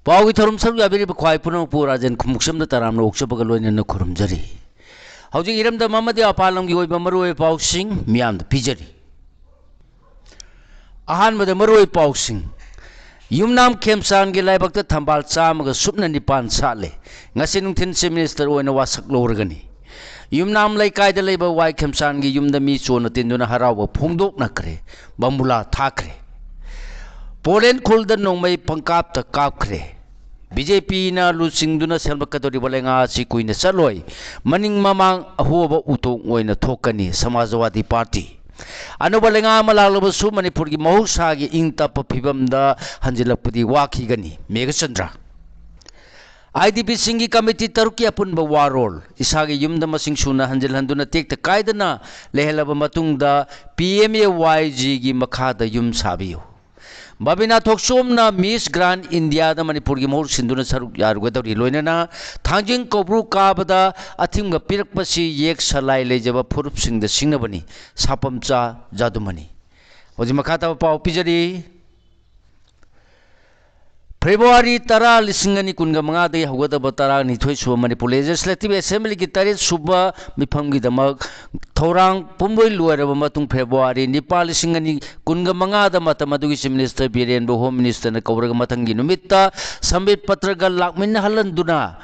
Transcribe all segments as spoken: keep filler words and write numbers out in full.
ꯄꯥꯎꯒꯤ ꯊꯧꯔꯝ ꯁꯔꯨꯛ ꯌꯥꯕꯤꯔꯤꯕ ꯈ꯭ꯋꯥꯏ ꯄꯨꯝꯅꯃꯛꯄꯨ ꯔꯥꯖꯦꯟ ꯈꯨꯃꯨꯛꯁꯝꯗ ꯇꯔꯥꯝꯅ ꯑꯣꯛꯆꯕꯒ ꯂꯣꯏꯅꯅ ꯈꯨꯔꯨꯝꯖꯔꯤ꯫ ꯍꯧꯖꯤꯛ ꯏꯔꯝꯗꯝ ꯑꯃꯗꯤ ꯃꯄꯥꯟ ꯂꯝꯒꯤ ꯑꯣꯏꯕ ꯃꯔꯨꯑꯣꯏꯕ ꯄꯥꯎꯁꯤꯡ ꯃꯤꯌꯥꯝꯗ ꯄꯤꯖꯔꯤ꯫ ꯑꯍꯥꯟꯕꯗ ꯃꯔꯨꯑꯣꯏꯕ ꯄꯥꯎꯁꯤꯡ꯫ ꯌꯨꯝꯅꯥꯝ ꯈꯦꯝꯆꯥꯟꯒꯤ ꯂꯥꯏꯕꯛꯇ ꯊꯝꯕꯥꯜ ꯆꯥꯝꯃꯒ ꯁꯨꯞꯅ ꯅꯤꯄꯥꯟ ꯁꯥꯠꯂꯦ꯫ ꯉꯁꯤ ꯅꯨꯡꯊꯤꯜ Chief Minister ꯑꯣꯏꯅ ꯋꯥꯁꯛ ꯂꯧꯔꯒꯅꯤ꯫ ꯌꯨꯝꯅꯥꯝ ꯂꯩꯀꯥꯏꯗ ꯂꯩꯕ ꯋꯥꯏ ꯈꯦꯝꯆꯥꯟꯒꯤ ꯌꯨꯝꯗ ꯃꯤ ꯆꯣꯟꯅ ꯇꯤꯟꯗꯨꯅ ꯍꯔꯥꯎꯕ ꯐꯣꯡꯗꯣꯛꯅꯈ꯭ꯔꯦ꯫ ꯕꯝꯕꯨꯂꯥ ꯊꯥꯈ꯭ꯔꯦ꯫ ꯄꯣꯂꯦꯟ ꯈꯨꯜꯗ ꯅꯣꯡꯃꯩ ꯄꯪꯀꯥꯞꯇ ꯀꯥꯞꯈ꯭ꯔꯦ꯫ BJPꯅ ꯂꯨꯆꯤꯡꯗꯨꯅ ꯁꯦꯝꯂꯛꯀꯗꯧꯔꯤꯕ ꯂꯩꯉꯥꯛ ꯑꯁꯤ ꯀꯨꯏꯅ ꯆꯠꯂꯣꯏ꯫ ꯃꯅꯤꯡ ꯃꯃꯥꯡ ꯑꯍꯣꯕ ꯎꯇꯣꯡ ꯑꯣꯏꯅ ꯊꯣꯛꯀꯅꯤ꯫ ꯁꯃꯥꯖꯋꯥꯗꯤ ꯄꯥꯔꯇꯤ꯫ ꯑꯅꯧꯕ ꯂꯩꯉꯥꯛ ꯑꯃ ꯂꯥꯛꯂꯕꯁꯨ ꯃꯅꯤꯄꯨꯔꯒꯤ ꯃꯍꯧꯁꯥꯒꯤ ꯏꯪ ꯇꯞꯄ ꯐꯤꯕꯝꯗ ꯍꯟꯖꯤꯜꯂꯛꯄꯗꯤ ꯋꯥꯈꯤꯒꯅꯤ꯫ ꯃꯦꯘꯆꯟꯗ꯭ꯔ꯫ IDPꯁꯤꯡꯒꯤ committee ꯇꯔꯨꯛꯀꯤ ꯑꯄꯨꯟꯕ ꯋꯥꯔꯣꯜ꯫ ꯏꯁꯥꯒꯤ ꯌꯨꯝꯗ ꯃꯁꯤꯡ ꯁꯨꯅ ꯍꯟꯖꯤꯜꯍꯟꯗꯨꯅ ꯇꯦꯛꯇ ꯀꯥꯏꯗꯅ ꯂꯩꯍꯜꯂꯕ ꯃꯇꯨꯡꯗ PMAY-Gꯒꯤ ꯃꯈꯥꯗ ꯌꯨꯝ ꯁꯥꯕꯤꯌꯨ꯫ ꯕꯕꯤꯅꯥ ꯊꯣꯛꯆꯣꯝꯅ Miss Grand Indiaꯗ ꯃꯅꯤꯄꯨꯔꯒꯤ ꯃꯍꯨꯠ ꯁꯤꯟꯗꯨꯅ ꯁꯔꯨꯛ ꯌꯥꯔꯨꯒꯗꯧꯔꯤ꯫ ꯂꯣꯏꯅꯅ ꯊꯥꯡꯖꯤꯡ ꯀꯧꯕ꯭ꯔꯨ ꯀꯥꯕꯗ ꯑꯊꯤꯡꯕ ꯄꯤꯔꯛꯄꯁꯤ ꯌꯦꯛ ꯁꯂꯥꯏ ꯂꯩꯖꯕ ꯐꯨꯔꯨꯞꯁꯤꯡꯗ ꯁꯤꯡꯅꯕꯅꯤ꯫ ꯁꯥꯄꯝꯆꯥ ꯖꯥꯗꯨꯃꯅꯤ꯫ ꯍꯧꯖꯤꯛ ꯃꯈꯥ ꯇꯥꯕ ꯄꯥꯎ ꯄꯤꯖꯔꯤ꯫ ꯐꯦꯕ꯭ꯔꯨꯋꯥꯔꯤ ꯇꯔꯥ, ꯂꯤꯁꯤꯡ ꯑꯅꯤ ꯀꯨꯟꯒ ꯃꯉꯥꯗꯒꯤ ꯍꯧꯒꯗꯕ ꯇꯔꯥꯅꯤꯊꯣꯏ ꯁꯨꯕ ꯃꯅꯤꯄꯨꯔ Legislative Assemblyꯒꯤ ꯇꯔꯦꯠ ꯁꯨꯕ ꯃꯤꯐꯝꯒꯤꯗꯃꯛ ꯊꯧꯔꯥꯡ ꯄꯨꯝꯂꯣꯏ ꯂꯣꯏꯔꯕ ꯃꯇꯨꯡ, ꯐꯦꯕ꯭ꯔꯨꯋꯥꯔꯤ ꯅꯤꯄꯥꯟ, ꯂꯤꯁꯤꯡ ꯑꯅꯤ ꯀꯨꯟꯒ ꯃꯉꯥꯗ ꯃꯇꯝ ꯑꯗꯨꯒꯤ Chief Minister ꯕꯤꯔꯦꯟꯕꯨ Home Ministerꯅ ꯀꯧꯔꯒ ꯃꯊꯪꯒꯤ ꯅꯨꯃꯤꯠꯇ ꯁꯝꯕꯤꯠ ꯄꯇ꯭ꯔꯒ ꯂꯥꯛꯃꯤꯟꯅꯍꯜꯍꯟꯗꯨꯅ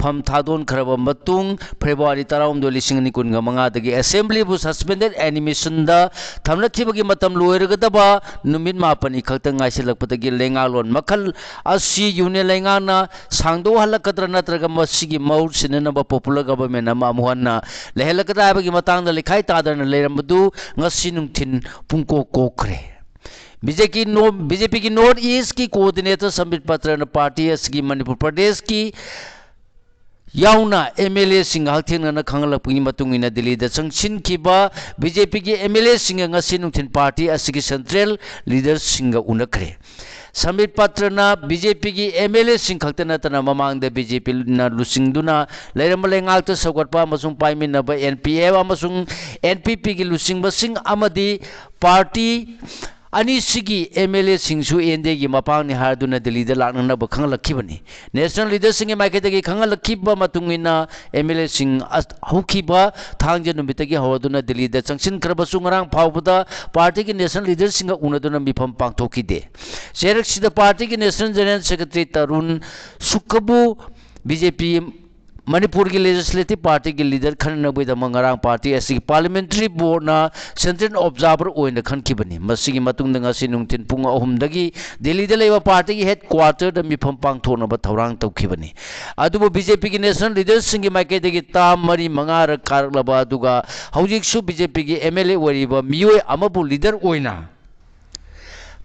ꯐꯝ ꯊꯥꯗꯣꯟꯈ꯭ꯔꯕ ꯃꯇꯨꯡ, ꯐꯦꯕ꯭ꯔꯨꯋꯥꯔꯤ ꯇꯔꯥꯍꯨꯝꯗꯣꯏ, ꯂꯤꯁꯤꯡ ꯑꯅꯤ ꯀꯨꯟꯒ ꯃꯉꯥꯗꯒꯤ Assemblyꯕꯨ suspended animationꯗ ꯊꯝꯂꯛꯈꯤꯕꯒꯤ ꯃꯇꯝ ꯂꯣꯏꯔꯒꯗꯕ ꯅꯨꯃꯤꯠ ꯃꯥꯄꯟꯅꯤ ꯈꯛꯇ ꯉꯥꯏꯁꯤꯜꯂꯛꯄꯗꯒꯤ ꯂꯩꯉꯥꯛꯂꯣꯟ ꯃꯈꯜ ꯑꯁꯤ Union ꯂꯩꯉꯥꯛꯅ ꯁꯥꯡꯗꯣꯛꯍꯜꯂꯛꯀꯗ꯭ꯔꯥ ꯅꯠꯇ꯭ꯔꯒ ꯃꯁꯤꯒꯤ ꯃꯍꯨꯠ ꯁꯤꯟꯅꯅꯕ popular government ꯑꯃ ꯑꯃꯨꯛ ꯍꯟꯅ ꯂꯩꯍꯜꯂꯛꯀꯗ꯭ꯔꯥ ꯍꯥꯏꯕꯒꯤ ꯃꯇꯥꯡꯗ ꯂꯩꯈꯥꯏ ꯇꯥꯗꯅ ꯂꯩꯔꯝꯕꯗꯨ ꯉꯁꯤ ꯅꯨꯡꯊꯤꯜ ꯄꯨꯡꯀꯣꯛ ꯀꯣꯛꯈ꯭ꯔꯦ꯫ BJP ꯅꯣ-, BJPꯒꯤ North Eastꯀꯤ coordinator ꯁꯝꯕꯤꯠ ꯄꯇ꯭ꯔꯅ party ꯑꯁꯤꯒꯤ ꯃꯅꯤꯄꯨꯔ ꯄ꯭ꯔꯗꯦꯁꯀꯤ ꯌꯥꯎꯅ MLAꯁꯤꯡꯒ ꯍꯛꯊꯦꯡꯅꯅ ꯈꯪꯍꯜꯂꯛꯄꯒꯤ ꯃꯇꯨꯡ ꯏꯟꯅ ꯗꯤꯜꯂꯤꯗ ꯆꯪꯁꯤꯟꯈꯤꯕ BJPꯒꯤ MLAꯁꯤꯡꯒ ꯉꯁꯤ ꯅꯨꯡꯊꯤꯜ party ꯑꯁꯤꯒꯤ central leaderꯁꯤꯡꯒ ꯎꯅꯈ꯭ꯔꯦ꯫ ꯁꯝꯕꯤꯠ ꯄꯇ꯭ꯔꯅ BJPꯒꯤ MLAꯁꯤꯡ ꯈꯛꯇ ꯅꯠꯇꯅ ꯃꯃꯥꯡꯗ BJPꯅ ꯂꯨꯆꯤꯡꯗꯨꯅ ꯂꯩꯔꯝꯕ ꯂꯩꯉꯥꯛꯇ ꯁꯧꯒꯠꯄ ꯑꯃꯁꯨꯡ ꯄꯥꯏꯃꯤꯟꯅꯕ NPF ꯑꯃꯁꯨꯡ NPPꯒꯤ ꯂꯨꯆꯤꯡꯕꯁꯤꯡ ꯑꯃꯗꯤ party ꯑꯅꯤꯁꯤꯒꯤ MLAꯁꯤꯡꯁꯨ NDAꯒꯤ ꯃꯄꯥꯡꯅꯤ ꯍꯥꯏꯗꯨꯅ ꯗꯤꯜꯂꯤꯗ ꯂꯥꯛꯅꯅꯕ ꯈꯪꯍꯜꯂꯛꯈꯤꯕꯅꯤ꯫ National leaderꯁꯤꯡꯒꯤ ꯃꯥꯏꯀꯩꯗꯒꯤ ꯈꯪꯍꯜꯂꯛꯈꯤꯕ ꯃꯇꯨꯡ ꯏꯟꯅ MLAꯁꯤꯡ ꯑꯁ-, ꯍꯧꯈꯤꯕ ꯊꯥꯡꯖ ꯅꯨꯃꯤꯠꯇꯒꯤ ꯍꯧꯔꯗꯨꯅ ꯗꯤꯜꯂꯤꯗ ꯆꯪꯁꯤꯟꯈ꯭ꯔꯕꯁꯨ ꯉꯔꯥꯡ ꯐꯥꯎꯕꯗ partyꯒꯤ national leaderꯁꯤꯡꯒ ꯎꯅꯗꯨꯅ ꯃꯤꯐꯝ ꯄꯥꯡꯊꯣꯛꯈꯤꯗꯦ꯫ ꯆꯩꯔꯛꯁꯤꯗ partyꯒꯤ national general secretary Tarun ꯁꯨꯛꯀꯕꯨ BJP ꯃꯅꯤꯄꯨꯔꯒꯤ Legislative Partyꯒꯤ leader ꯈꯟꯅꯅꯕꯒꯤꯗꯃꯛ ꯉꯔꯥꯡ party ꯑꯁꯤꯒꯤ parliamentary boardꯅ central observer ꯑꯣꯏꯅ ꯈꯟꯈꯤꯕꯅꯤ꯫ ꯃꯁꯤꯒꯤ ꯃꯇꯨꯡꯗ ꯉꯁꯤ ꯅꯨꯡꯊꯤꯜ ꯄꯨꯡ ꯑꯍꯨꯝꯗꯒꯤ ꯗꯤꯜꯂꯤꯗ ꯂꯩꯕ partyꯒꯤ headquarterꯗ ꯃꯤꯐꯝ ꯄꯥꯡꯊꯣꯛꯅꯕ ꯊꯧꯔꯥꯡ ꯇꯧꯈꯤꯕꯅꯤ꯫ ꯑꯗꯨꯕꯨ BJPꯒꯤ national leaderꯁꯤꯡꯒꯤ ꯃꯥꯏꯀꯩꯗꯒꯤ ꯇꯥꯝ ꯃꯔꯤ ꯃꯉꯥꯔꯛ ꯀꯥꯔꯛꯂꯕ ꯑꯗꯨꯒ ꯍꯧꯖꯤꯛꯁꯨ BJPꯒꯤ MLA ꯑꯣꯏꯔꯤꯕ ꯃꯤꯑꯣꯏ ꯑꯃꯕꯨ leader ꯑꯣꯏꯅ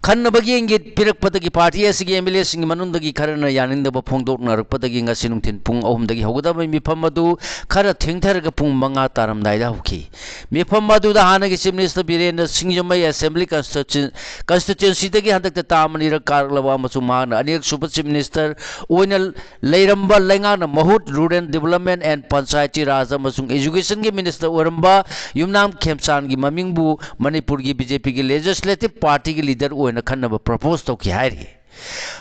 ꯈꯟꯅꯕꯒꯤ ꯏꯪꯒꯤꯠ ꯄꯤꯔꯛꯄꯗꯒꯤ party ꯑꯁꯤꯒꯤ MLAꯁꯤꯡꯒꯤ ꯃꯅꯨꯡꯗꯒꯤ ꯈꯔꯅ ꯌꯥꯅꯤꯡꯗꯕ ꯐꯣꯡꯗꯣꯛꯅꯔꯛꯄꯗꯒꯤ ꯉꯁꯤ ꯅꯨꯡꯊꯤꯜ ꯄꯨꯡ ꯑꯍꯨꯝꯗꯒꯤ ꯍꯧꯒꯗꯕ ꯃꯤꯐꯝ ꯑꯗꯨ ꯈꯔ ꯊꯦꯡꯊꯔꯒ ꯄꯨꯡ ꯃꯉꯥ ꯇꯥꯔꯝꯗꯥꯏꯗ ꯍꯧꯈꯤ꯫ ꯃꯤꯐꯝ ꯑꯗꯨꯗ ꯍꯥꯟꯅꯒꯤ Chief Minister ꯕꯤꯔꯦꯟꯗ꯭ꯔ ꯁꯤꯡꯖꯃꯩ Assembly Constituen-, Constituencyꯗꯒꯤ ꯍꯟꯗꯛꯇ ꯇꯥꯝ ꯑꯅꯤꯔꯛ ꯀꯥꯔꯛꯂꯕ ꯑꯃꯁꯨꯡ ꯃꯍꯥꯛꯅ ꯑꯅꯤꯔꯛ ꯁꯨꯕ Chief Minister ꯑꯣꯏꯅ ꯂꯩꯔꯝꯕ ꯂꯩꯉꯥꯛꯅ ꯃꯍꯨꯠ Rural Development and Panchayati Raj ꯑꯃꯁꯨꯡ Educationꯒꯤ Minister ꯑꯣꯏꯔꯝꯕ ꯌꯨꯝꯅꯥꯝ ꯈꯦꯝꯆꯥꯟꯒꯤ ꯃꯃꯤꯡꯕꯨ ꯃꯅꯤꯄꯨꯔꯒꯤ BJPꯒꯤ Legislative Partyꯒꯤ leader ꯑꯣꯏꯅ ꯈꯟꯅꯕ propose ꯇꯧꯈꯤ ꯍꯥꯏꯔꯤ꯫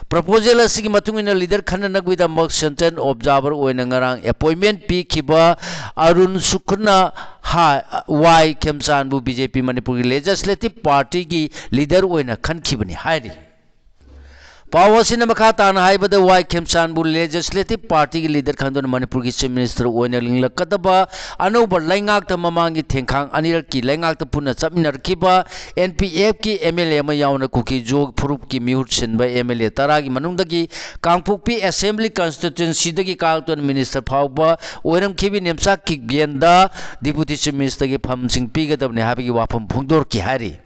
Proposal ꯑꯁꯤꯒꯤ ꯃꯇꯨꯡ ꯏꯟꯅ leader ꯈꯟꯅꯅꯕꯒꯤꯗꯃꯛ central observer ꯑꯣꯏꯅ ꯉꯔꯥꯡ appointment ꯄꯤꯈꯤꯕ ꯑꯔꯨꯟ ꯁꯨꯛꯅ ꯍꯥ-, ꯋꯥꯏ ꯈꯦꯝꯆꯥꯟꯕꯨ BJP ꯃꯅꯤꯄꯨꯔꯒꯤ Legislative Partyꯒꯤ leader ꯑꯣꯏꯅ ꯈꯟꯈꯤꯕꯅꯤ ꯍꯥꯏꯔꯤ꯫ ꯄꯥꯎ ꯑꯁꯤꯅ ꯃꯈꯥ ꯇꯥꯅ ꯍꯥꯏꯕꯗ ꯋꯥꯏ ꯈꯦꯝꯆꯥꯟꯕꯨ Legislative Partyꯒꯤ leader ꯈꯟꯗꯨꯅ ꯃꯅꯤꯄꯨꯔꯒꯤ Chief Minister ꯑꯣꯏꯅ ꯂꯤꯡꯂꯛꯀꯗꯕ ꯑꯅꯧꯕ ꯂꯩꯉꯥꯛꯇ ꯃꯃꯥꯡꯒꯤ ꯊꯦꯡꯈꯥꯡ ꯑꯅꯤꯔꯛꯀꯤ ꯂꯩꯉꯥꯛꯇ ꯄꯨꯟꯅ ꯆꯠꯃꯤꯟꯅꯔꯛꯈꯤꯕ NPFꯀꯤ MLA ꯑꯃ ꯌꯥꯎꯅ ꯀꯨꯀꯤ-ꯖꯣ ꯐꯨꯔꯨꯞꯀꯤ ꯃꯤꯍꯨꯠ ꯁꯤꯟꯕ MLA ꯇꯔꯥꯒꯤ ꯃꯅꯨꯡꯗꯒꯤ ꯀꯥꯡꯄꯣꯛꯄꯤ Assembly Constituencyꯗꯒꯤ ꯀꯥꯔꯛꯇꯨꯅ Minister ꯐꯥꯎꯕ ꯑꯣꯏꯔꯝꯈꯤꯕ ꯅꯦꯝꯆꯥ ꯀꯤꯞꯒꯦꯟꯗ Deputy Chief Ministerꯒꯤ ꯐꯝꯁꯤꯡ ꯄꯤꯒꯗꯕꯅꯤ ꯍꯥꯏꯕꯒꯤ ꯋꯥꯐꯝ ꯐꯣꯡꯗꯣꯔꯛꯈꯤ ꯍꯥꯏꯔꯤ꯫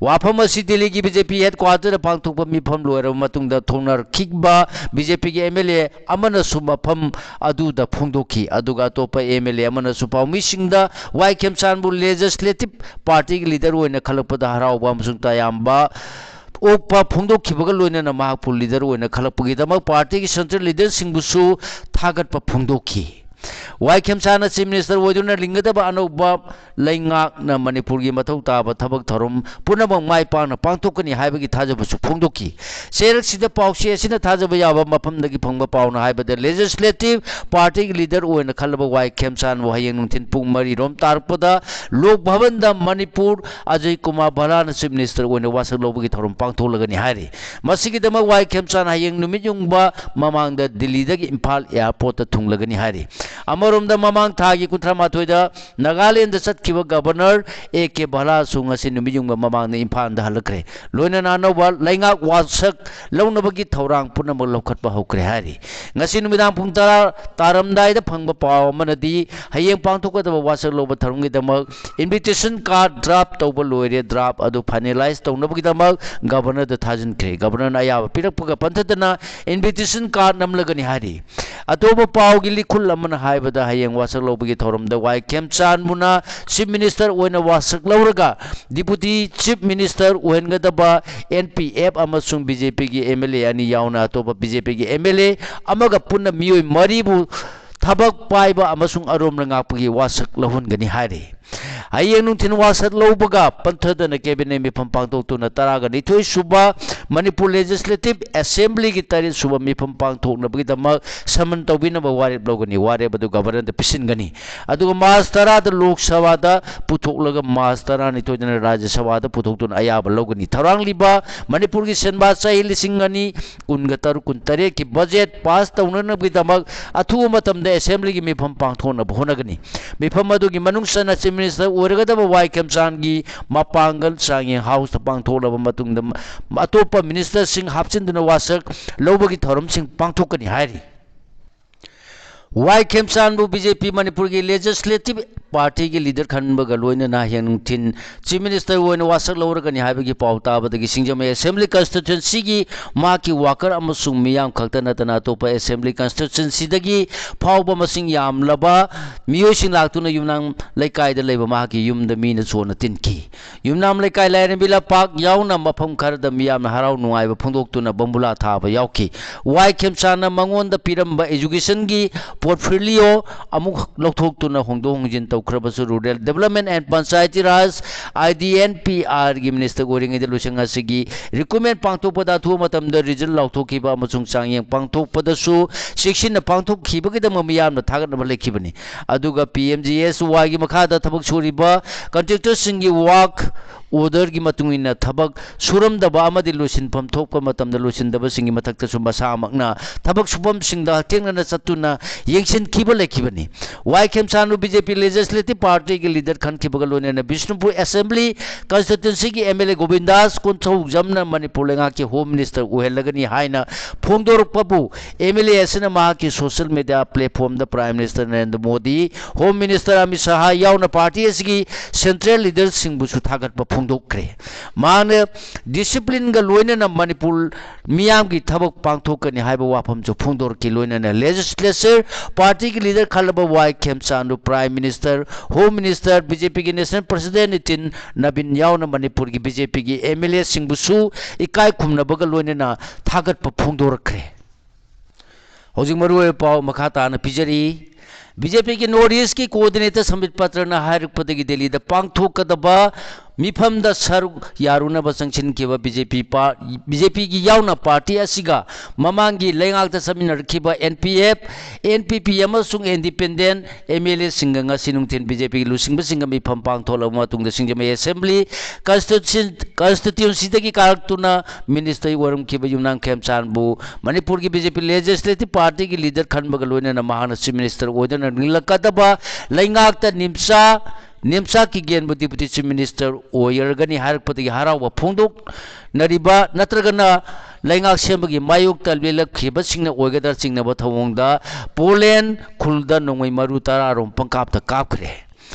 ꯋꯥꯐꯝ ꯑꯁꯤ ꯗꯤꯜꯂꯤꯒꯤ BJP headquarterꯗ ꯄꯥꯡꯊꯣꯛꯄ ꯃꯤꯐꯝ ꯂꯣꯏꯔꯕ ꯃꯇꯨꯡꯗ ꯊꯣꯛꯅꯔꯛꯈꯤꯕ BJPꯒꯤ MLA ꯑꯃꯅꯁꯨ ꯃꯐꯝ ꯑꯗꯨꯗ ꯐꯣꯡꯗꯣꯛꯈꯤ꯫ ꯑꯗꯨꯒ ꯑꯇꯣꯞꯄ MLA ꯑꯃꯅꯁꯨ ꯄꯥꯎꯃꯤꯁꯤꯡꯗ ꯋꯥꯏ ꯈꯦꯝꯆꯥꯟꯕꯨ Legislative Partyꯒꯤ leader ꯑꯣꯏꯅ ꯈꯜꯂꯛꯄꯗ ꯍꯔꯥꯎꯕ ꯑꯃꯁꯨꯡ ꯇꯌꯥꯝꯕ ꯑꯣꯛꯄ ꯐꯣꯡꯗꯣꯛꯈꯤꯕꯒ ꯂꯣꯏꯅꯅ ꯃꯍꯥꯛꯄꯨ leader ꯑꯣꯏꯅ ꯈꯜꯂꯛꯄꯒꯤꯗꯃꯛ partyꯒꯤ central leaderꯁꯤꯡꯕꯨꯁꯨ ꯊꯥꯒꯠꯄ ꯐꯣꯡꯗꯣꯛꯈꯤ꯫ ꯋꯥꯏ ꯈꯦꯝꯆꯥꯟꯅ Chief Minister ꯑꯣꯏꯗꯨꯅ ꯂꯤꯡꯒꯗꯕ ꯑꯅꯧꯕ ꯂꯩꯉꯥꯛꯅ ꯃꯅꯤꯄꯨꯔꯒꯤ ꯃꯊꯧ ꯇꯥꯕ ꯊꯕꯛ ꯊꯧꯔꯝ ꯄꯨꯝꯅꯃꯛ ꯃꯥꯏ ꯄꯥꯛꯅ ꯄꯥꯡꯊꯣꯛꯀꯅꯤ ꯍꯥꯏꯕꯒꯤ ꯊꯥꯖꯕꯁꯨ ꯐꯣꯡꯗꯣꯛꯈꯤ꯫ ꯆꯦꯔꯛꯁꯤꯗ ꯄꯥꯎꯆꯦ ꯑꯁꯤꯅ ꯊꯥꯖꯕ ꯌꯥꯕ ꯃꯐꯝꯗꯒꯤ ꯐꯪꯕ ꯄꯥꯎꯅ ꯍꯥꯏꯕꯗ, Legislative Party ꯒꯤ leader ꯑꯣꯏꯅ ꯈꯜꯂꯕ ꯋꯥꯏ ꯈꯦꯝꯆꯥꯟꯕꯨ ꯍꯌꯦꯡ ꯅꯨꯡꯊꯤꯜ ꯄꯨꯡ ꯃꯔꯤ ꯔꯣꯝ ꯇꯥꯔꯛꯄꯗ ꯂꯣꯛ ꯚꯕꯟꯗ ꯃꯅꯤꯄꯨꯔ ꯑꯖꯌ ꯀꯨꯃꯥꯔ ꯚꯜꯂꯥꯅ Chief Minister ꯑꯣꯏꯅ ꯋꯥꯁꯛ ꯂꯧꯕꯒꯤ ꯊꯧꯔꯝ ꯄꯥꯡꯊꯣꯛꯂꯒꯅꯤ ꯍꯥꯏꯔꯤ꯫ ꯃꯁꯤꯒꯤꯗꯃꯛ ꯋꯥꯏ ꯈꯦꯝꯆꯥꯟ ꯍꯌꯦꯡ ꯅꯨꯃꯤꯠ ꯌꯨꯡꯕ ꯃꯃꯥꯡꯗ ꯗꯤꯜꯂꯤꯗꯒꯤ ꯏꯝꯐꯥꯜ airport ꯇ ꯊꯨꯡꯂꯒꯅꯤ ꯍꯥꯏꯔꯤ꯫ ꯑꯃꯔꯣꯝꯗ, ꯃꯃꯥꯡ ꯊꯥꯒꯤ ꯀꯨꯟꯊ꯭ꯔꯥ ꯃꯥꯊꯣꯏꯗ ꯅꯥꯒꯥꯂꯦꯟꯗ ꯆꯠꯈꯤꯕ Governor ꯑꯦ ꯀꯦ ꯚꯜꯂꯥꯁꯨ ꯉꯁꯤ ꯅꯨꯃꯤꯠ ꯌꯨꯡꯕ ꯃꯃꯥꯡꯗ ꯏꯝꯐꯥꯜꯗ ꯍꯜꯂꯛꯈ꯭ꯔꯦ꯫ ꯂꯣꯏꯅꯅ ꯑꯅꯧꯕ ꯂꯩꯉꯥꯛ ꯋꯥꯁꯛ ꯂꯧꯅꯕꯒꯤ ꯊꯧꯔꯥꯡ ꯄꯨꯝꯅꯃꯛ ꯂꯧꯈꯠꯄ ꯍꯧꯈ꯭ꯔꯦ ꯍꯥꯏꯔꯤ꯫ ꯉꯁꯤ ꯅꯨꯃꯤꯗꯥꯡ ꯄꯨꯡ ꯇꯔꯥ ꯇꯥꯔꯝꯗꯥꯏꯗ ꯐꯪꯕ ꯄꯥꯎ ꯑꯃꯅꯗꯤ, ꯍꯌꯦꯡ ꯄꯥꯡꯊꯣꯛꯀꯗꯕ ꯋꯥꯁꯛ ꯂꯧꯕ ꯊꯧꯔꯝꯒꯤꯗꯃꯛ invitation card draft ꯇꯧꯕ ꯂꯣꯏꯔꯦ꯫ Draft ꯑꯗꯨ finalize ꯇꯧꯅꯕꯒꯤꯗꯃꯛ Governor ꯗ ꯊꯥꯖꯤꯟꯈ꯭ꯔꯦ꯫ Governor ꯅ ꯑꯌꯥꯕ ꯄꯤꯔꯛꯄꯒ ꯄꯟꯊꯗꯅ invitation card ꯅꯝꯂꯒꯅꯤ ꯍꯥꯏꯔꯤ꯫ ꯑꯇꯣꯞꯄ ꯄꯥꯎꯒꯤ ꯂꯤꯈꯨꯜ ꯑꯃꯅ ꯍꯥꯏꯕꯗ, ꯍꯌꯦꯡ ꯋꯥꯁꯛ ꯂꯧꯕꯒꯤ ꯊꯧꯔꯝꯗ ꯋꯥꯏ ꯈꯦꯝꯆꯥꯟꯕꯨꯅ Chief Minister ꯑꯣꯏꯅ ꯋꯥꯁꯛ ꯂꯧꯔꯒ Deputy Chief Minister ꯑꯣꯏꯍꯟꯒꯗꯕ N P F ꯑꯃꯁꯨꯡ B J P ꯒꯤ M L A ꯑꯅꯤ ꯌꯥꯎꯅ ꯑꯇꯣꯞꯄ B J P ꯒꯤ M L A ꯑꯃꯒ ꯄꯨꯟꯅ ꯃꯤꯑꯣꯏ ꯃꯔꯤꯕꯨ ꯊꯕꯛ ꯄꯥꯏꯕ ꯑꯃꯁꯨꯡ ꯑꯔꯣꯝꯅ ꯉꯥꯛꯄꯒꯤ ꯋꯥꯁꯛ ꯂꯧꯍꯟꯒꯅꯤ ꯍꯥꯏꯔꯤ꯫ ꯍꯌꯦꯡ ꯅꯨꯡꯊꯤꯜ ꯋꯥꯁꯛ ꯂꯧꯕꯒ ꯄꯟꯊꯗꯅ Cabinet ꯃꯤꯐꯝ ꯄꯥꯡꯊꯣꯛꯇꯨꯅ ꯇꯔꯥꯒ ꯅꯤꯊꯣꯏ ꯁꯨꯕ ꯃꯅꯤꯄꯨꯔ Legislative Assembly ꯒꯤ ꯇꯔꯦꯠ ꯁꯨꯕ ꯃꯤꯐꯝ ꯄꯥꯡꯊꯣꯛꯅꯕꯒꯤꯗꯃꯛ summon ꯇꯧꯕꯤꯅꯕ ꯋꯥꯔꯦꯞ ꯂꯧꯒꯅꯤ꯫ ꯋꯥꯔꯦꯞ ꯑꯗꯨ Governor ꯗ ꯄꯤꯁꯤꯟꯒꯅꯤ꯫ ꯑꯗꯨꯒ March ꯇꯔꯥꯗ ꯂꯣꯛ ꯁꯚꯥꯗ ꯄꯨꯊꯣꯛꯂꯒ March ꯇꯔꯥꯅꯤꯊꯣꯏꯗꯅ ꯔꯥꯖ꯭ꯌ ꯁꯚꯥꯗ ꯄꯨꯊꯣꯛꯇꯨꯅ ꯑꯌꯥꯕ ꯂꯧꯒꯅꯤ꯫ ꯊꯧꯔꯥꯡꯂꯤꯕ ꯃꯅꯤꯄꯨꯔꯒꯤ ꯁꯦꯟꯕꯥ ꯆꯍꯤ ꯂꯤꯁꯤꯡ ꯑꯅꯤ ꯀꯨꯟꯒ ꯇꯔꯨꯛ ꯀꯨꯟꯇꯔꯦꯠꯀꯤ budget pass ꯇꯧꯅꯅꯕꯒꯤꯗꯃꯛ ꯑꯊꯨꯕ ꯃꯇꯝꯗ Assembly ꯒꯤ ꯃꯤꯐꯝ ꯄꯥꯡꯊꯣꯛꯅꯕ ꯍꯣꯠꯅꯒꯅꯤ꯫ ꯃꯤꯐꯝ ꯑꯗꯨꯒꯤ ꯃꯅꯨꯡ ꯆꯟꯅ Chief Minister ꯑꯣꯏꯔꯒꯗꯕ ꯋꯥꯏ ꯈꯦꯝꯆꯥꯟꯒꯤ ꯃꯄꯥꯡꯒꯜ ꯆꯥꯡꯌꯦꯡ House ꯇ ꯄꯥꯡꯊꯣꯛꯂꯕ ꯃꯇꯨꯡꯗ ꯑꯇꯣꯞꯄ Minister ꯁꯤꯡ ꯍꯥꯞꯆꯤꯟꯗꯨꯅ ꯋꯥꯁꯛ ꯂꯧꯕꯒꯤ ꯊꯧꯔꯝꯁꯤꯡ ꯄꯥꯡꯊꯣꯛꯀꯅꯤ ꯍꯥꯏꯔꯤ꯫ ꯋꯥꯏ ꯈꯦꯝꯆꯥꯟꯕꯨ B J P ꯃꯅꯤꯄꯨꯔꯒꯤ Legislative Party ꯒꯤ leader ꯈꯟꯕꯒ ꯂꯣꯏꯅꯅ ꯍꯌꯦꯡ ꯅꯨꯡꯊꯤꯜ Chief Minister ꯑꯣꯏꯅ ꯋꯥꯁꯛ ꯂꯧꯔꯒꯅꯤ ꯍꯥꯏꯕꯒꯤ ꯄꯥꯎ ꯇꯥꯕꯗꯒꯤ ꯁꯤꯡꯖꯃꯩ Assembly Constituency ꯒꯤ ꯃꯍꯥꯛꯀꯤ worker ꯑꯃꯁꯨꯡ ꯃꯤꯌꯥꯝ ꯈꯛꯇ ꯅꯠꯇꯅ ꯑꯇꯣꯞꯄ Assembly Constituency ꯗꯒꯤ ꯐꯥꯎꯕ ꯃꯁꯤꯡ ꯌꯥꯝꯂꯕ ꯃꯤꯑꯣꯏꯁꯤꯡ ꯂꯥꯛꯇꯨꯅ ꯌꯨꯝꯅꯥꯝ ꯂꯩꯀꯥꯏꯗ ꯂꯩꯕ ꯃꯍꯥꯛꯀꯤ ꯌꯨꯝꯗ ꯃꯤꯅ ꯆꯣꯟꯅ ꯇꯤꯟꯈꯤ꯫ ꯌꯨꯝꯅꯥꯝ ꯂꯩꯀꯥꯏ, ꯂꯥꯏꯔꯦꯝꯕꯤ ꯂꯝꯄꯥꯛ ꯌꯥꯎꯅ ꯃꯐꯝ ꯈꯔꯗ ꯃꯤꯌꯥꯝꯅ ꯍꯔꯥꯎ ꯅꯨꯡꯉꯥꯏꯕ ꯐꯣꯡꯗꯣꯛꯇꯨꯅ ꯕꯣꯝꯕꯨꯂꯥ ꯊꯥꯕ ꯌꯥꯎꯈꯤ꯫ ꯋꯥꯏ ꯈꯦꯝꯆꯥꯟꯅ ꯃꯉꯣꯟꯗ ꯄꯤꯔꯝꯕ education ꯒꯤ portfolio ꯑꯃꯨꯛ ꯂꯧꯊꯣꯛꯇꯨꯅ ꯍꯣꯡꯗꯣꯛ ꯍꯣꯡꯖꯤꯟ ꯇꯧꯈ꯭ꯔꯕꯁꯨ, Rural Development and Panchayati Raj, I D N P R ꯒꯤ minister ꯑꯣꯏꯔꯤꯉꯩꯗ ꯂꯨꯆꯤꯡ ꯑꯁꯤꯒꯤ recruitment ꯄꯥꯡꯊꯣꯛꯄꯗ ꯑꯊꯨꯕ ꯃꯇꯝꯗ result ꯂꯥꯎꯊꯣꯛꯈꯤꯕ ꯑꯃꯁꯨꯡ ꯆꯥꯡꯌꯦꯡ ꯄꯥꯡꯊꯣꯛꯄꯗꯁꯨ ꯆꯦꯛꯁꯤꯟꯅ ꯄꯥꯡꯊꯣꯛꯈꯤꯕꯒꯤꯗꯃꯛ ꯃꯤꯌꯥꯝꯅ ꯊꯥꯒꯠꯅꯕ ꯂꯩꯈꯤꯕꯅꯤ꯫ ꯑꯗꯨꯒ P M G S Y ꯒꯤ ꯃꯈꯥꯗ ꯊꯕꯛ ꯁꯨꯔꯤꯕ contractor ꯁꯤꯡꯒꯤ work order ꯒꯤ ꯃꯇꯨꯡ ꯏꯟꯅ ꯊꯕꯛ ꯁꯨꯔꯝꯗꯕ ꯑꯃꯗꯤ ꯂꯣꯏꯁꯤꯟꯐꯝ ꯊꯣꯛꯄ ꯃꯇꯝꯗ ꯂꯣꯏꯁꯤꯟꯗꯕꯁꯤꯡꯒꯤ ꯃꯊꯛꯇꯁꯨ ꯃꯁꯥꯃꯛꯅ ꯊꯕꯛ ꯁꯨꯐꯝꯁꯤꯡꯗ ꯍꯛꯊꯦꯡꯅꯅ ꯆꯠꯇꯨꯅ ꯌꯦꯡꯁꯤꯟꯈꯤꯕ ꯂꯩꯈꯤꯕꯅꯤ꯫ ꯋꯥꯏ ꯈꯦꯝꯆꯥꯟꯕꯨ B J P Legislative Party ꯒꯤ leader ꯈꯟꯈꯤꯕꯒ ꯂꯣꯏꯅꯅ ꯕꯤꯁꯅꯨꯄꯨꯔ Assembly Constituency ꯒꯤ M L A ꯒꯣꯕꯤꯟꯗꯥꯁ ꯀꯣꯟꯊꯧꯖꯝꯅ ꯃꯅꯤꯄꯨꯔ ꯂꯩꯉꯥꯛꯀꯤ Home Minister ꯑꯣꯏꯍꯜꯂꯒꯅꯤ ꯍꯥꯏꯅ ꯐꯣꯡꯗꯣꯔꯛꯄꯕꯨ M L A ꯑꯁꯤꯅ ꯃꯍꯥꯛꯀꯤ social media platform ꯗ Prime Minister Narendra Modi, Home Minister Amit ꯁꯍꯥ ꯌꯥꯎꯅ party ꯑꯁꯤꯒꯤ central leader ꯁꯤꯡꯕꯨꯁꯨ ꯊꯥꯒꯠꯄ ꯐꯣꯡꯗꯣꯛꯈ꯭ꯔꯦ꯫ ꯃꯍꯥꯛꯅ discipline ꯒ ꯂꯣꯏꯅꯅ ꯃꯅꯤꯄꯨꯔ ꯃꯤꯌꯥꯝꯒꯤ ꯊꯕꯛ ꯄꯥꯡꯊꯣꯛꯀꯅꯤ ꯍꯥꯏꯕ ꯋꯥꯐꯝꯁꯨ ꯐꯣꯡꯗꯣꯔꯛꯈꯤ꯫ ꯂꯣꯏꯅꯅ Legislature Party ꯒꯤ leader ꯈꯜꯂꯕ ꯋꯥꯏ ꯈꯦꯝꯆꯥꯟꯗꯨ Prime Minister, Home Minister, B J P ꯒꯤ National President ꯅꯤꯇꯤꯟ ꯅꯕꯤꯟ ꯌꯥꯎꯅ ꯃꯅꯤꯄꯨꯔꯒꯤ B J P ꯒꯤ M L A ꯁꯤꯡꯕꯨꯁꯨ ꯏꯀꯥꯏ ꯈꯨꯝꯅꯕꯒ ꯂꯣꯏꯅꯅ ꯊꯥꯒꯠꯄ ꯐꯣꯡꯗꯣꯔꯛꯈ꯭ꯔꯦ꯫ ꯍꯧꯖꯤꯛ ꯃꯔꯨꯑꯣꯏꯕ ꯄꯥꯎ ꯃꯈꯥ ꯇꯥꯅ ꯄꯤꯖꯔꯤ꯫ B J P ꯒꯤ North East ꯀꯤ coordinator ꯁꯝꯕꯤꯠ ꯄꯇ꯭ꯔꯅ ꯍꯥꯏꯔꯛꯄꯗꯒꯤ ꯗꯦꯜꯂꯤꯗ ꯄꯥꯡꯊꯣꯛꯀꯗꯕ ꯃꯤꯐꯝꯗ ꯁꯔꯨꯛ ꯌꯥꯔꯨꯅꯕ ꯆꯪꯁꯤꯟꯈꯤꯕ B J P ꯄꯥ-, B J P ꯒꯤ ꯌꯥꯎꯅ party ꯑꯁꯤꯒ ꯃꯃꯥꯡꯒꯤ ꯂꯩꯉꯥꯛꯇ ꯆꯠꯃꯤꯟꯅꯔꯛꯈꯤꯕ N P F, N P P ꯑꯃꯁꯨꯡ independent M L A ꯁꯤꯡꯒ ꯉꯁꯤ ꯅꯨꯡꯊꯤꯜ B J P ꯒꯤ ꯂꯨꯆꯤꯡꯕꯁꯤꯡꯒ ꯃꯤꯐꯝ ꯄꯥꯡꯊꯣꯛꯂꯕ ꯃꯇꯨꯡꯗ ꯁꯤꯡꯖꯃꯩ Assembly Constitution-, Constituency ꯗꯒꯤ ꯀꯥꯔꯛꯇꯨꯅ minister ꯑꯣꯏꯔꯝꯈꯤꯕ ꯌꯨꯝꯅꯥꯝ ꯈꯦꯝꯆꯥꯟꯕꯨ ꯃꯅꯤꯄꯨꯔꯒꯤ B J P Legislative Party ꯒꯤ leader ꯈꯟꯕꯒ ꯂꯣꯏꯅꯅ ꯃꯍꯥꯛꯅ Chief Minister ꯑꯣꯏꯗꯨꯅ ꯅꯤꯡꯂꯛꯀꯗꯕ ꯂꯩꯉꯥꯛꯇ ꯅꯤꯝꯆꯥ, ꯅꯤꯝꯆꯥ ꯀꯤꯒꯦꯟꯕꯨ Deputy Chief Minister ꯑꯣꯏꯔꯒꯅꯤ ꯍꯥꯏꯔꯛꯄꯗꯒꯤ ꯍꯔꯥꯎꯕ ꯐꯣꯡꯗꯣꯛꯅꯔꯤꯕ ꯅꯠꯇ꯭ꯔꯒꯅ ꯂꯩꯉꯥꯛ ꯁꯦꯝꯕꯒꯤ ꯃꯥꯌꯣꯛꯇ ꯂꯦꯞꯂꯛꯈꯤꯕꯁꯤꯡꯅ ꯑꯣꯏꯒꯗ꯭ꯔꯥ ꯆꯤꯡꯅꯕ ꯊꯧꯑꯣꯡꯗ ꯄꯣꯂꯦꯟ ꯈꯨꯜꯗ ꯅꯣꯡꯃꯩ ꯃꯔꯨ ꯇꯔꯥ ꯔꯣꯝ ꯄꯪꯀꯥꯞꯇ ꯀꯥꯞꯈ꯭ꯔꯦ꯫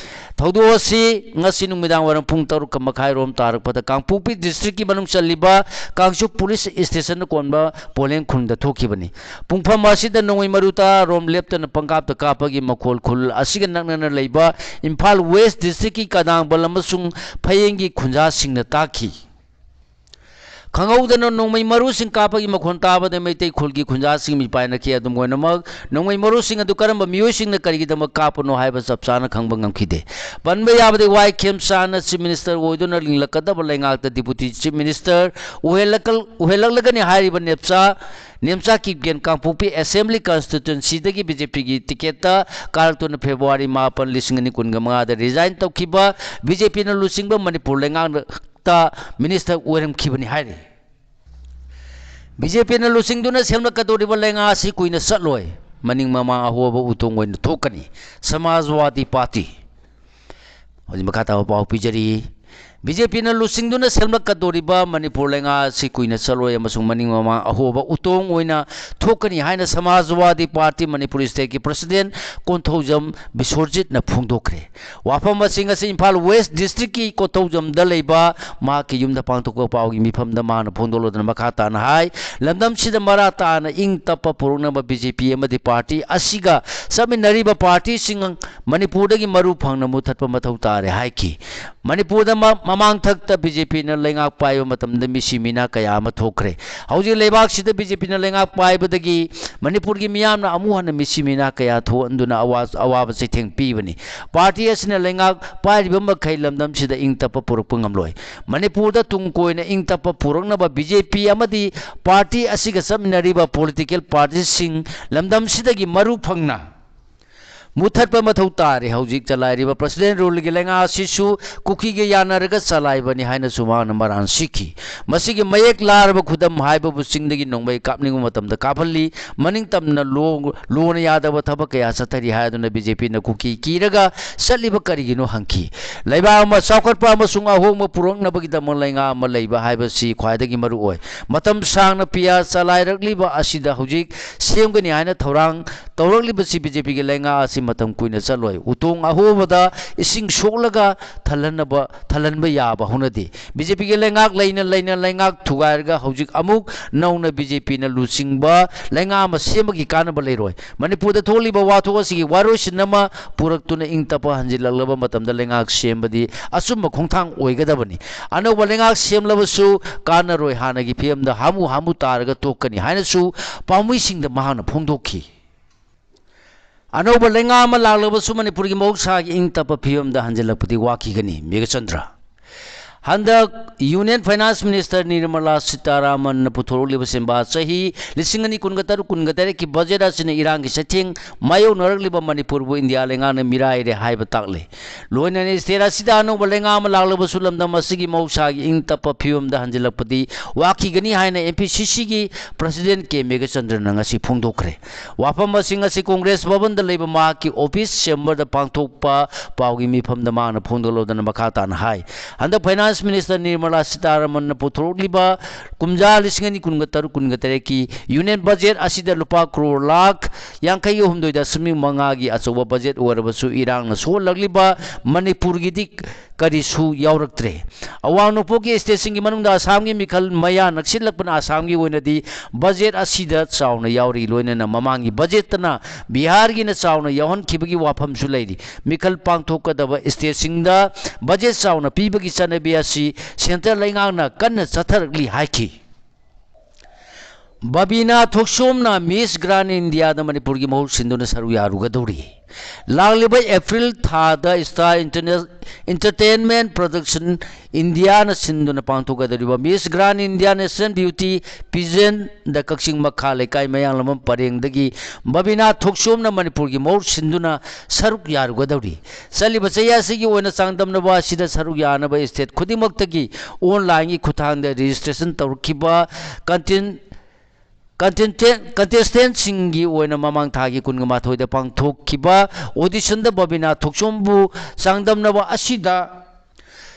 ꯊꯧꯗꯣꯛ ꯑꯁꯤ ꯉꯁꯤ ꯅꯨꯃꯤꯗꯥꯡ ꯋꯥꯏꯔꯝ ꯄꯨꯡ ꯇꯔꯨꯛꯀ ꯃꯈꯥꯏ ꯔꯣꯝ ꯇꯥꯔꯛꯄꯗ ꯀꯥꯡꯄꯣꯛꯄꯤ district ꯀꯤ ꯃꯅꯨꯡ ꯆꯜꯂꯤꯕ ꯀꯥꯡꯆꯨꯞ police station ꯗ ꯀꯣꯟꯕ ꯄꯣꯂꯦꯟ ꯈꯨꯜꯗ ꯊꯣꯛꯈꯤꯕꯅꯤ꯫ ꯄꯨꯡꯐꯝ ꯑꯁꯤꯗ ꯅꯣꯡꯃꯩ ꯃꯔꯨ ꯇꯔꯥ ꯔꯣꯝ ꯂꯦꯞꯇꯅ ꯄꯪꯀꯥꯞꯇ ꯀꯥꯞꯄꯒꯤ ꯃꯈꯣꯜ ꯈꯨꯜ ꯑꯁꯤꯒ ꯅꯛꯅꯅ ꯂꯩꯕ ꯏꯝꯐꯥꯜ West district ꯀꯤ ꯀꯗꯥꯡꯕꯜ ꯑꯃꯁꯨꯡ ꯐꯌꯦꯡꯒꯤ ꯈꯨꯟꯖꯥꯁꯤꯡꯅ ꯇꯥꯈꯤ꯫ ꯈꯪꯍꯧꯗꯅ ꯅꯣꯡꯃꯩ ꯃꯔꯨꯁꯤꯡ ꯀꯥꯞꯄꯒꯤ ꯃꯈꯣꯟ ꯇꯥꯕꯗ ꯃꯩꯇꯩ ꯈꯨꯜꯒꯤ ꯈꯨꯟꯖꯥꯁꯤꯡ ꯃꯤꯄꯥꯏꯅꯈꯤ꯫ ꯑꯗꯨꯝ ꯑꯣꯏꯅꯃꯛ, ꯅꯣꯡꯃꯩ ꯃꯔꯨꯁꯤꯡ ꯑꯗꯨ ꯀꯔꯝꯕ ꯃꯤꯑꯣꯏꯁꯤꯡꯅ ꯀꯔꯤꯒꯤꯗꯃꯛ ꯀꯥꯞꯄꯅꯣ ꯍꯥꯏꯕ ꯆꯞ ꯆꯥꯅ ꯈꯪꯕ ꯉꯝꯈꯤꯗꯦ꯫ ꯄꯟꯕ ꯌꯥꯕꯗꯤ, ꯋꯥꯏ ꯈꯦꯝꯆꯥꯟꯅ Chief Minister ꯑꯣꯏꯗꯨꯅ ꯂꯤꯡꯂꯛꯀꯗꯕ ꯂꯩꯉꯥꯛꯇ Deputy Chief Minister ꯑꯣꯏꯍꯜꯂꯛꯀ-, ꯑꯣꯏꯍꯜꯂꯛꯂꯒꯅꯤ ꯍꯥꯏꯔꯤꯕ ꯅꯦꯝꯆꯥ, ꯅꯦꯝꯆꯥ ꯀꯤꯞꯒꯦꯟ ꯀꯥꯡꯄꯣꯛꯄꯤ Assembly Constituencyꯗꯒꯤ BJPꯒꯤ ticketꯇ ꯀꯥꯔꯛꯇꯨꯅ February ꯃꯥꯄꯟ, ꯂꯤꯁꯤꯡ ꯑꯅꯤ ꯀꯨꯟꯒ ꯃꯉꯥꯗ resign ꯇꯧꯈꯤꯕ BJPꯅ ꯂꯨꯆꯤꯡꯕ ꯃꯅꯤꯄꯨꯔ ꯂꯩꯉꯥꯛ ꯇ Minister ꯑꯣꯏꯔꯝꯈꯤꯕꯅꯤ ꯍꯥꯏꯔꯤ꯫ BJPꯅ ꯂꯨꯆꯤꯡꯗꯨꯅ ꯁꯦꯝꯂꯛꯀꯗꯧꯔꯤꯕ ꯂꯩꯉꯥꯛ ꯑꯁꯤ ꯀꯨꯏꯅ ꯆꯠꯂꯣꯏ꯫ ꯃꯅꯤꯡ ꯃꯃꯥꯡ ꯑꯍꯣꯕ ꯎꯇꯣꯡ ꯑꯣꯏꯅ ꯊꯣꯛꯀꯅꯤ꯫ Samajwadi Party꯫ ꯍꯧꯖꯤꯛ ꯃꯈꯥ ꯇꯥꯕ ꯄꯥꯎ ꯄꯤꯖꯔꯤ꯫ BJPꯅ ꯂꯨꯆꯤꯡꯗꯨꯅ ꯁꯦꯝꯂꯛꯀꯗꯧꯔꯤꯕ ꯃꯅꯤꯄꯨꯔ ꯂꯩꯉꯥꯛ ꯑꯁꯤ ꯀꯨꯏꯅ ꯆꯠꯂꯣꯏ ꯑꯃꯁꯨꯡ ꯃꯅꯤꯡ ꯃꯃꯥꯡ ꯑꯍꯣꯕ ꯎꯇꯣꯡ ꯑꯣꯏꯅ ꯊꯣꯛꯀꯅꯤ ꯍꯥꯏꯅ Samajwadi Party Manipur stateꯀꯤ President Konthoujam ꯕꯤꯁ꯭ꯋꯔꯖꯤꯠꯅ ꯐꯣꯡꯗꯣꯛꯈ꯭ꯔꯦ꯫ ꯋꯥꯐꯝ ꯑꯁꯤ ꯉꯁꯤ ꯏꯝꯐꯥꯜ West Districtꯀꯤ ꯀꯣꯟꯊꯧꯖꯝꯗ ꯂꯩꯕ ꯃꯍꯥꯛꯀꯤ ꯌꯨꯝꯗ ꯄꯥꯡꯊꯣꯛꯄ ꯄꯥꯎꯒꯤ ꯃꯤꯐꯝꯗ ꯃꯍꯥꯛꯅ ꯐꯣꯡꯗꯣꯛꯂꯗꯨꯅ ꯃꯈꯥ ꯇꯥꯅ ꯍꯥꯏ, ꯂꯝꯗꯝꯁꯤꯗ ꯃꯔꯥ ꯇꯥꯅ ꯏꯪ ꯇꯞꯄ ꯄꯨꯔꯛꯅꯕ BJP ꯑꯃꯗꯤ party ꯑꯁꯤꯒ ꯆꯠꯃꯤꯟꯅꯔꯤꯕ partyꯁꯤꯡ ꯃꯅꯤꯄꯨꯔꯗꯒꯤ ꯃꯔꯨ ꯐꯪꯅ ꯃꯨꯊꯠꯄ ꯃꯊꯧ ꯇꯥꯔꯦ ꯍꯥꯏꯈꯤ꯫ ꯃꯅꯤꯄꯨꯔꯗ ꯃ-, ꯃꯃꯥꯡꯊꯛꯇ BJPꯅ ꯂꯩꯉꯥꯛ ꯄꯥꯏꯕ ꯃꯇꯝꯗ ꯃꯤꯁꯤ ꯃꯤꯅꯥ ꯀꯌꯥ ꯑꯃ ꯊꯣꯛꯈ꯭ꯔꯦ꯫ ꯍꯧꯖꯤꯛ ꯂꯩꯕꯥꯛꯁꯤꯗ BJPꯅ ꯂꯩꯉꯥꯛ ꯄꯥꯏꯕꯗꯒꯤ ꯃꯅꯤꯄꯨꯔꯒꯤ ꯃꯤꯌꯥꯝꯅ ꯑꯃꯨꯛ ꯍꯟꯅ ꯃꯤꯁꯤ ꯃꯤꯅꯥ ꯀꯌꯥ ꯊꯣꯛꯍꯟꯗꯨꯅ ꯑꯋꯥ-, ꯑꯋꯥꯕ ꯆꯩꯊꯦꯡ ꯄꯤꯕꯅꯤ꯫ Party ꯑꯁꯤꯅ ꯂꯩꯉꯥꯛ ꯄꯥꯏꯔꯤꯕ ꯃꯈꯩ ꯂꯝꯗꯝꯁꯤꯗ ꯏꯪ ꯇꯞꯄ ꯄꯨꯔꯛꯄ ꯉꯝꯂꯣꯏ꯫ ꯃꯅꯤꯄꯨꯔꯗ ꯇꯨꯡ ꯀꯣꯏꯅ ꯏꯪ ꯇꯞꯄ ꯄꯨꯔꯛꯅꯕ BJP ꯑꯃꯗꯤ party ꯑꯁꯤꯒ ꯆꯠꯃꯤꯟꯅꯔꯤꯕ political partyꯁꯤꯡ ꯂꯝꯗꯝꯁꯤꯗꯒꯤ ꯃꯔꯨ ꯐꯪꯅ ꯃꯨꯊꯠꯄ ꯃꯊꯧ ꯇꯥꯔꯦ꯫ ꯍꯧꯖꯤꯛ ꯆꯂꯥꯏꯔꯤꯕ President ruleꯒꯤ ꯂꯩꯉꯥꯛ ꯑꯁꯤꯁꯨ ꯀꯨꯀꯤꯒ ꯌꯥꯅꯔꯒ ꯆꯂꯥꯏꯕꯅꯤ ꯍꯥꯏꯅꯁꯨ ꯃꯍꯥꯛꯅ ꯃꯔꯥꯜ ꯁꯤꯈꯤ꯫ ꯃꯁꯤꯒꯤ ꯃꯌꯦꯛ ꯂꯥꯔꯕ ꯈꯨꯗꯝ ꯍꯥꯏꯕꯕꯨ ꯆꯤꯡꯗꯒꯤ ꯅꯣꯡꯃꯩ ꯀꯥꯞꯅꯤꯡꯕ ꯃꯇꯝꯗ ꯀꯥꯞꯍꯜꯂꯤ, ꯃꯅꯤꯡ ꯇꯝꯅ ꯂꯣ-, ꯂꯣꯅ ꯌꯥꯗꯕ ꯊꯕꯛ ꯀꯌꯥ ꯆꯠꯊꯔꯤ ꯍꯥꯏꯗꯨꯅ BJPꯅ ꯀꯨꯀꯤ ꯀꯤꯔꯒ ꯆꯠꯂꯤꯕ ꯀꯔꯤꯒꯤꯅꯣ ꯍꯪꯈꯤ꯫ ꯂꯩꯕꯥꯛ ꯑꯃ ꯆꯥꯎꯈꯠꯄ ꯑꯃꯁꯨꯡ ꯑꯍꯣꯡꯕ ꯄꯨꯔꯛꯅꯕꯒꯤꯗꯃꯛ ꯂꯩꯉꯥꯛ ꯑꯃ ꯂꯩꯕ ꯍꯥꯏꯕꯁꯤ ꯈ꯭ꯋꯥꯏꯗꯒꯤ ꯃꯔꯨ ꯑꯣꯏ꯫ ꯃꯇꯝ ꯁꯥꯡꯅ ꯄꯤꯌꯥ ꯆꯂꯥꯏꯔꯛꯂꯤꯕ ꯑꯁꯤꯗ ꯍꯧꯖꯤꯛ ꯁꯦꯝꯒꯅꯤ ꯍꯥꯏꯅ ꯊꯧꯔꯥꯡ ꯇꯧꯔꯛꯂꯤꯕꯁꯤ BJPꯒꯤ ꯂꯩꯉꯥꯛ ꯑꯁꯤ ꯃꯇꯝ ꯀꯨꯏꯅ ꯆꯠꯂꯣꯏ꯫ ꯎꯇꯣꯡ ꯑꯍꯣꯕꯗ ꯏꯁꯤꯡ ꯁꯣꯛꯂꯒ ꯊꯜꯍꯟꯅꯕ, ꯊꯜꯍꯟꯕ ꯌꯥꯕ ꯍꯧꯅꯗꯦ꯫ ꯕꯤ ꯖꯦ ꯄꯤꯒꯤ ꯂꯩꯉꯥꯛ ꯂꯩꯅ ꯂꯩꯅ ꯂꯩꯉꯥꯛ ꯊꯨꯒꯥꯏꯔꯒ ꯍꯧꯖꯤꯛ ꯑꯃꯨꯛ ꯅꯧꯅ ꯕꯤ ꯖꯦ ꯄꯤꯅ ꯂꯨꯆꯤꯡꯕ ꯂꯩꯉꯥꯛ ꯑꯃ ꯁꯦꯝꯕꯒꯤ ꯀꯥꯟꯅꯕ ꯂꯩꯔꯣꯏ꯫ ꯃꯅꯤꯄꯨꯔꯗ ꯊꯣꯛꯂꯤꯕ ꯋꯥꯊꯣꯛ ꯑꯁꯤꯒꯤ ꯋꯥꯔꯣꯏꯁꯤꯟ ꯑꯃ ꯄꯨꯔꯛꯇꯨꯅ ꯏꯪ ꯇꯞꯄ ꯍꯟꯖꯤꯜꯂꯛꯂꯕ ꯃꯇꯝꯗ ꯂꯩꯉꯥꯛ ꯁꯦꯝꯕꯗꯤ ꯑꯆꯨꯝꯕ ꯈꯣꯡꯊꯥꯡ ꯑꯣꯏꯒꯗꯕꯅꯤ꯫ ꯑꯅꯧꯕ ꯂꯩꯉꯥꯛ ꯁꯦꯝꯂꯕꯁꯨ ꯀꯥꯟꯅꯔꯣꯏ, ꯍꯥꯟꯅꯒꯤ ꯐꯤꯕꯝꯗ ꯍꯥꯃꯨ ꯍꯥꯃꯨ ꯇꯥꯔꯒ ꯇꯣꯛꯀꯅꯤ ꯍꯥꯏꯅꯁꯨ ꯄꯥꯎꯃꯤꯁꯤꯡꯗ ꯃꯍꯥꯛꯅ ꯐꯣꯡꯗꯣꯛꯈꯤ꯫ ꯑꯅꯧꯕ ꯂꯩꯉꯥꯛ ꯑꯃ ꯂꯥꯛꯂꯕꯁꯨ ꯃꯅꯤꯄꯨꯔꯒꯤ ꯃꯍꯧꯁꯥꯒꯤ ꯏꯪ ꯇꯞꯄ ꯐꯤꯕꯝꯗ ꯍꯟꯖꯤꯜꯂꯛꯄꯗꯤ ꯋꯥꯈꯤꯒꯅꯤ꯫ ꯃꯦꯘꯆꯟꯗ꯭ꯔ꯫ ꯍꯟꯗꯛ Union Finance Minister ꯅꯤꯔꯃꯂꯥ ꯁꯤꯇꯥꯔꯥꯃꯟꯅ ꯄꯨꯊꯣꯔꯛꯂꯤꯕ ꯁꯦꯝꯕ ꯆꯍꯤ ꯂꯤꯁꯤꯡ ꯑꯅꯤ ꯀꯨꯟꯒ ꯇꯔꯨꯛ ꯀꯨꯟꯒ ꯇꯔꯦꯠꯀꯤ ꯕꯖꯦꯠ ꯑꯁꯤꯅ ꯏꯔꯥꯡꯒꯤ ꯆꯩꯊꯦꯡ ꯃꯥꯌꯣꯛꯅꯔꯛꯂꯤꯕ ꯃꯅꯤꯄꯨꯔꯕꯨ ꯏꯟꯗꯤꯌꯥ ꯂꯩꯉꯥꯛꯅ ꯃꯤꯔꯥꯏꯔꯦ ꯍꯥꯏꯕ ꯇꯥꯛꯂꯦ꯫ ꯂꯣꯏꯅꯅ state ꯑꯁꯤꯗ ꯑꯅꯧꯕ ꯂꯩꯉꯥꯛ ꯑꯃ ꯂꯥꯛꯂꯕꯁꯨ ꯂꯝꯗꯝ ꯑꯁꯤꯒꯤ ꯃꯍꯧꯁꯥꯒꯤ ꯏꯪ ꯇꯞꯄ ꯐꯤꯕꯝꯗ ꯍꯟꯖꯤꯜꯂꯛꯄꯗꯤ ꯋꯥꯈꯤꯒꯅꯤ ꯍꯥꯏꯅ M P C C ꯒꯤ President ꯀꯦ ꯃꯦꯘꯆꯟꯗ꯭ꯔꯅ ꯉꯁꯤ ꯐꯣꯡꯗꯣꯛꯈ꯭ꯔꯦ꯫ ꯋꯥꯐꯝ ꯑꯁꯤ ꯉꯁꯤ ꯀꯣꯡꯒ꯭ꯔꯦꯁ ꯚꯕꯟꯗ ꯂꯩꯕ ꯃꯍꯥꯛꯀꯤ office chamberꯗ ꯄꯥꯡꯊꯣꯛꯄ ꯄꯥꯎꯒꯤ ꯃꯤꯐꯝꯗ ꯃꯍꯥꯛꯅ ꯐꯣꯡꯗꯣꯛꯂꯗꯨꯅ ꯃꯈꯥ ꯇꯥꯅ ꯍꯥꯏ꯫ ꯍꯟꯗꯛ Finance Minister ꯅꯤꯔꯃꯂꯥ ꯁꯤꯇꯥꯔꯥꯃꯟꯅ ꯄꯨꯊꯣꯛꯂꯤꯕ ꯀꯨꯝꯖꯥ ꯂꯤꯁꯤꯡ ꯑꯅꯤ ꯀꯨꯟꯒ ꯇꯔꯨꯛ ꯀꯨꯟꯒ ꯇꯔꯦꯠꯀꯤ Union Budget ꯑꯁꯤꯗ ꯂꯨꯄꯥ ꯀ꯭ꯔꯣꯔ ꯂꯥꯈ ꯌꯥꯡꯈꯩ ꯍꯨꯝꯗꯣꯏ ꯗꯁꯃꯤꯛ ꯃꯉꯥꯒꯤ ꯑꯆꯧꯕ budget ꯑꯣꯏꯔꯕꯁꯨ ꯏꯔꯥꯡꯅ ꯁꯣꯛꯍꯜꯂꯛꯂꯤꯕ ꯃꯅꯤꯄꯨꯔꯒꯤꯗꯤ ꯀꯔꯤꯁꯨ ꯌꯥꯎꯔꯛꯇ꯭ꯔꯦ꯫ ꯑꯋꯥꯡ ꯅꯣꯡꯄꯣꯛꯀꯤ stateꯁꯤꯡꯒꯤ ꯃꯅꯨꯡꯗ ꯑꯁꯥꯝꯒꯤ ꯃꯤꯈꯜ ꯃꯌꯥ ꯅꯛꯁꯤꯜꯂꯛꯄꯅ ꯑꯁꯥꯝꯒꯤ ꯑꯣꯏꯅꯗꯤ budget ꯑꯁꯤꯗ ꯆꯥꯎꯅ ꯌꯥꯎꯔꯤ꯫ ꯂꯣꯏꯅꯅ ꯃꯃꯥꯡꯒꯤ budgetꯇꯅ ꯕꯤꯍꯥꯔꯒꯤꯅ ꯆꯥꯎꯅ ꯌꯥꯎꯍꯟꯈꯤꯕꯒꯤ ꯋꯥꯐꯝꯁꯨ ꯂꯩꯔꯤ꯫ ꯃꯤꯈꯜ ꯄꯥꯡꯊꯣꯛꯀꯗꯕ stateꯁꯤꯡꯗ budget ꯆꯥꯎꯅ ꯄꯤꯕꯒꯤ ꯆꯠꯅꯕꯤ ꯑꯁꯤ centre ꯂꯩꯉꯥꯛꯅ ꯀꯟꯅ ꯆꯠꯊꯔꯛꯂꯤ ꯍꯥꯏꯈꯤ꯫ ꯕꯕꯤꯅꯥ ꯊꯣꯛꯆꯣꯝꯅ Miss Grand Indiaꯗ ꯃꯅꯤꯄꯨꯔꯒꯤ ꯃꯍꯨꯠ ꯁꯤꯟꯗꯨꯅ ꯁꯔꯨꯛ ꯌꯥꯔꯨꯒꯗꯧꯔꯤ꯫ ꯂꯥꯛꯂꯤꯕ April ꯊꯥꯗ Star Interna-, Entertainment Production Indiaꯅ ꯁꯤꯟꯗꯨꯅ ꯄꯥꯡꯊꯣꯛꯀꯗꯧꯔꯤꯕ Miss Grand India National Beauty Pageantꯗ ꯀꯛꯆꯤꯡ ꯃꯈꯥ ꯂꯩꯀꯥꯏ ꯃꯌꯥꯡꯂꯝꯕꯝ ꯄꯔꯦꯡꯗꯒꯤ ꯕꯕꯤꯅꯥ ꯊꯣꯛꯆꯣꯝꯅ ꯃꯅꯤꯄꯨꯔꯒꯤ ꯃꯍꯨꯠ ꯁꯤꯟꯗꯨꯅ ꯁꯔꯨꯛ ꯌꯥꯔꯨꯒꯗꯧꯔꯤ꯫ ꯆꯠꯂꯤꯕ ꯆꯍꯤ ꯑꯁꯤꯒꯤ ꯑꯣꯏꯅ ꯆꯥꯡꯗꯝꯅꯕ ꯑꯁꯤꯗ ꯁꯔꯨꯛ ꯌꯥꯅꯕ state ꯈꯨꯗꯤꯡꯃꯛꯇꯒꯤ onlineꯒꯤ ꯈꯨꯠꯊꯥꯡꯗ registration ꯇꯧꯔꯛꯈꯤꯕ content-, content-, contestantꯁꯤꯡꯒꯤ ꯑꯣꯏꯅ ꯃꯃꯥꯡ ꯊꯥꯒꯤ ꯀꯨꯟꯒ ꯃꯥꯊꯣꯏꯗ ꯄꯥꯡꯊꯣꯛꯈꯤꯕ auditionꯗ ꯕꯕꯤꯅꯥ ꯊꯣꯛꯆꯣꯝꯕꯨ ꯆꯥꯡꯗꯝꯅꯕ ꯑꯁꯤꯗ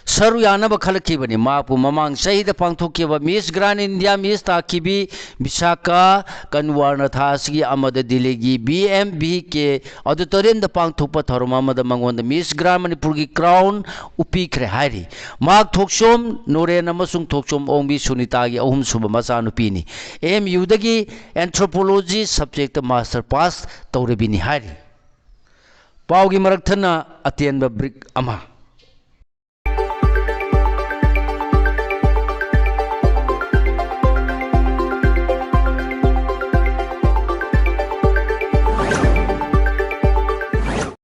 ꯁꯔꯨ ꯌꯥꯅꯕ ꯈꯜꯂꯛꯈꯤꯕꯅꯤ꯫ ꯃꯍꯥꯛꯄꯨ ꯃꯃꯥꯡ ꯆꯍꯤꯗ ꯄꯥꯡꯊꯣꯛꯈꯤꯕ Miss Grand India Miss ꯇꯥꯈꯤꯕꯤ ꯕꯤꯁꯥꯈꯥ ꯀꯟꯋꯥꯔꯅ ꯊꯥ ꯑꯁꯤꯒꯤ ꯑꯃꯗ ꯗꯤꯜꯂꯤꯒꯤ B M V K Auditoriumꯗ ꯄꯥꯡꯊꯣꯛꯄ ꯊꯧꯔꯝ ꯑꯃꯗ ꯃꯉꯣꯟꯗ Miss Grand ꯃꯅꯤꯄꯨꯔꯒꯤ crown ꯎꯞꯄꯤꯈ꯭ꯔꯦ ꯍꯥꯏꯔꯤ꯫ ꯃꯍꯥꯛ ꯊꯣꯛꯆꯣꯝ ꯅꯣꯔꯦꯟ ꯑꯃꯁꯨꯡ ꯊꯣꯛꯆꯣꯝ ꯑꯣꯡꯕꯤ ꯁꯨꯅꯤꯇꯥꯒꯤ ꯑꯍꯨꯝꯁꯨꯕ ꯃꯆꯥꯅꯨꯄꯤꯅꯤ꯫ M Uꯗꯒꯤ Anthropology subjectꯇ master pass ꯇꯧꯔꯕꯤꯅꯤ ꯍꯥꯏꯔꯤ꯫ ꯄꯥꯎꯒꯤ ꯃꯔꯛ ꯊꯠꯅ ꯑꯇꯦꯟꯕ break ꯑꯃ꯫